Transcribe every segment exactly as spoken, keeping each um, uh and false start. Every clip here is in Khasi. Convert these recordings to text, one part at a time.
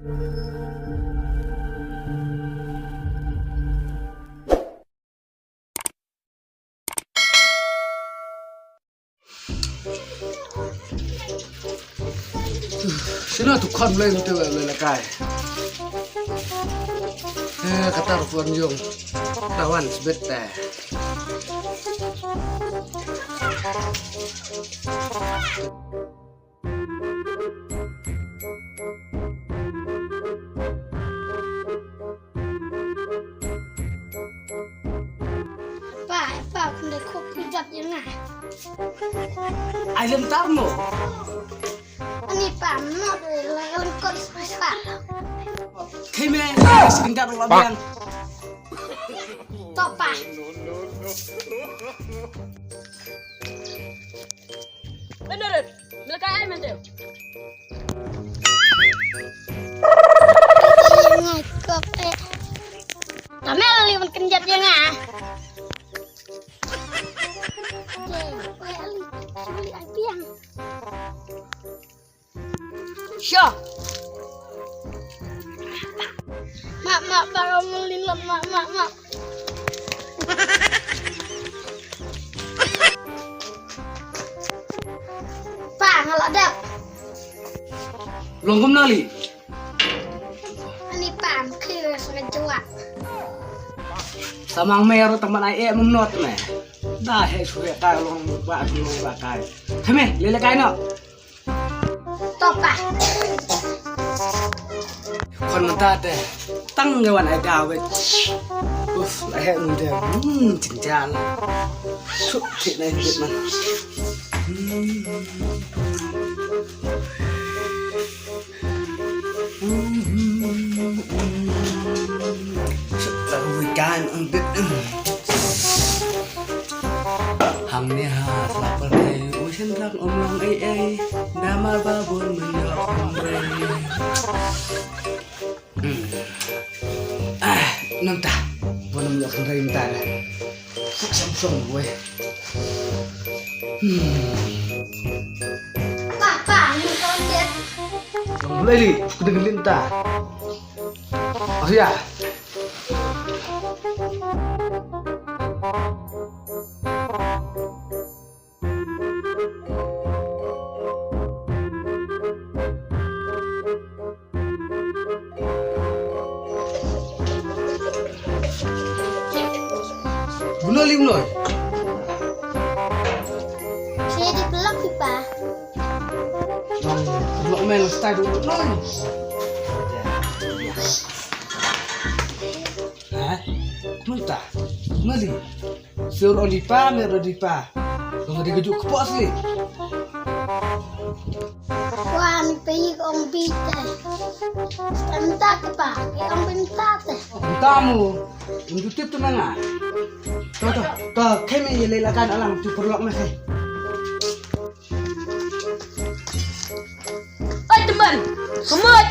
Sino tu khon leng tu le le kai. Eh, kata rupuan yung. Tawan sebet teh. Pa, pa, khublei khop kynjat ïa nga. Ai lem tar mo. Ani pa, mo la lem kot pa. Khie me, kynjat la biang. To pa. Bener. Mela kai ai mynta. Nga kok eh. Tamel li man kynjat ïa nga. Oke, oke, ali, ali ai piang. Sure. Mak, mak, baru melin lah, mak, mak, mak. Pa, nga la dep. Long kumno li? Ani pa, mkhi sa ka jua. Samang mer tang ban ai e mem not me. Da he sure ka long ba long ba kai. Thame, lele kai no. To pa. Khon mynta te tang ngi wan ai da wei. Uf, la heh mynta. Hmm, jynjar. Suk thik na bit man. Hmm. Hmm. Suk ta wei kan bit. Hangne ha slap pyrthei u shen rak um long ei ei. Namar ba bun mynta khynrei. Hmm. Ah, nangta bun mynta khynrei mynta. Suk sam sam wei. Hmm. Pa, pa, ni kon dia. Long lai li, suk deng linta. Asia. Buno lim noi. Saya di blok sih, Pak. Blok main style dulu noi. Ha? Mynta. Mali. Sur oli pa, mer oli pa. Long di kejuk kepok sih. Wah, ni pe ong bi te. Tanta ke pa, ong bi ta te. Tamu. Untuk tip tu manga. To, to, to, kami ye lelakan alang tu perlok meh. Oi, teman. Kemut.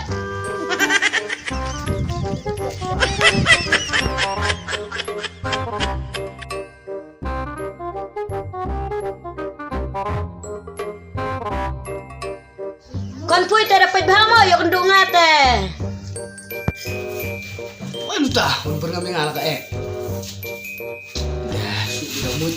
Kon pui te da peit bha mo ïa kynduh nga te. Wan ta, wan pyrngam ïa nga la ka eh. Dah, suk dah mut.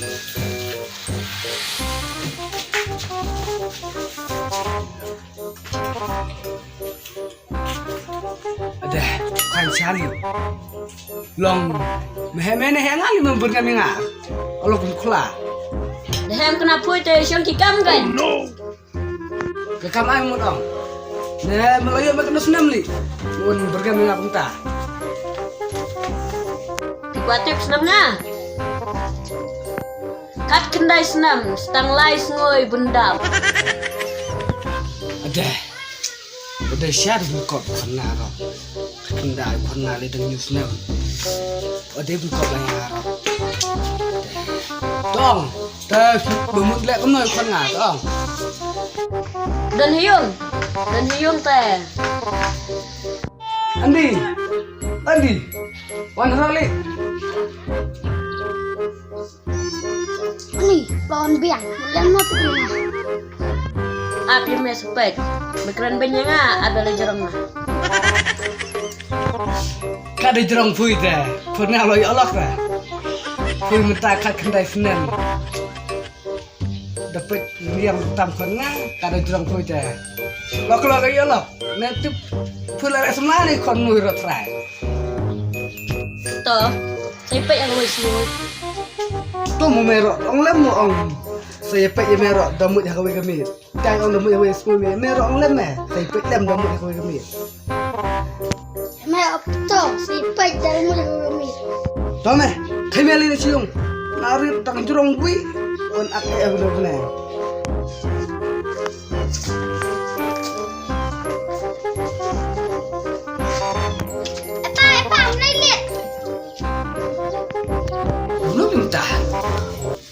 Adah, kan sari. Long, mehe mene he nga ni mem pyrngam ïa nga. Olo kun khula. Dehem kena pui te shong ki kam kan. Ka kam ai mut ong. Ne melayu me kena snem li. Mun bergam nga kumta. Ti kwatip snem nga. Kat kendai snem, stang lai sngoi bendam. Adeh. Udah shar bukop kena ro. Kendai khon nga le dang news ne. Ode bun kop la nga ro. Tong, te bamut le kumno khon nga tong. Don Hyun, Don Hyun te. Andi, Andi, wan ro le. Ani, lon biang, lem mo tu biang. Ap ïa me sepet. Me kren beiñ ïa nga, ap ïa la jrong nga. Ka da jrong pui te. Pun na lo yo lok te. Pui mynta ka khyndai snem. Da peit niang tam khon nga, ka da jrong pui te. Lok lok yo lok. Ne tip pui la semla ni khon nui ro trai. To, sa peit ang wei sui. To mo mero, ong lem mo ong. Sa peit ye mero, da mut ha ka wei ka miet. Dang ong da mut ha wei sngui me, me ruh ong lem me. Sa peit lem da mut ha wei ka miet. Me ong to, sa peit da mut ha wei ka miet. To me, khai me lei na shyung. Na rit dang jrong wi. Un ak e ong ne. Epa, epa, ong lei lei. Ong lei lei ta.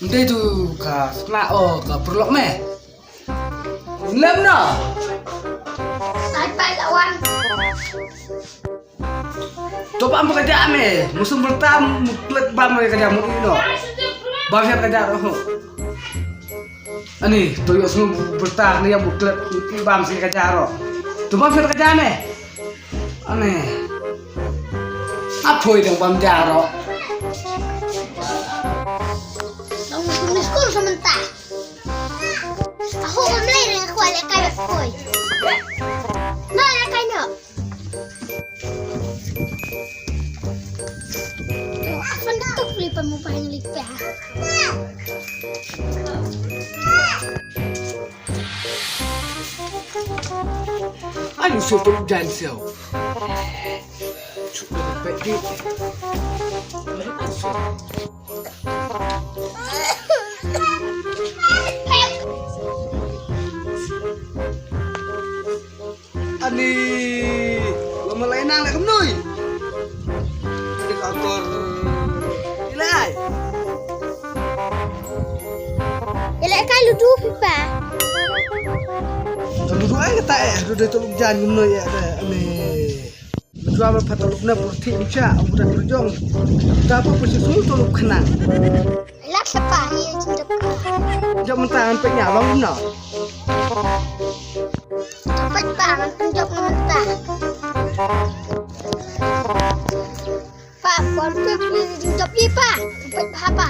Nde tu ka sna o ka pyrlok me. Lem na. Sai pai lawan. To bam ka ja me, musum bertam, muklet bam ka ja mu ino. Bam ka ja roh. Ani, to yo sum bertam ni ya muklet bam si ka ja roh. To bam ka ja me. Ani. Apoi dang bam ja roh. Dang musum ni skul sementara. Aho ba mlei ring kwai le kai ba koi. Ma le kai no. Fan tuk li pa mu pa hang li pa. Ai, lu sio tuk jan sio. Suk tuk pek di. Ani, lama lai nang le kumnoi. Ani ka kor. Ilai. Ilai kai ludu pipa. Ludu ai kata eh, ludu tu jan kumnoi eh, ani. Jua ba pha tolop na purthi bicha, abu da kerjong. Da ba purthi sung tolop khnang. Lak sapa ni jop. Jop mentang an pek nyalong no. Jop pek bang an jop mentang. Pa, pon pek ni jop ni pa. Jop pek apa?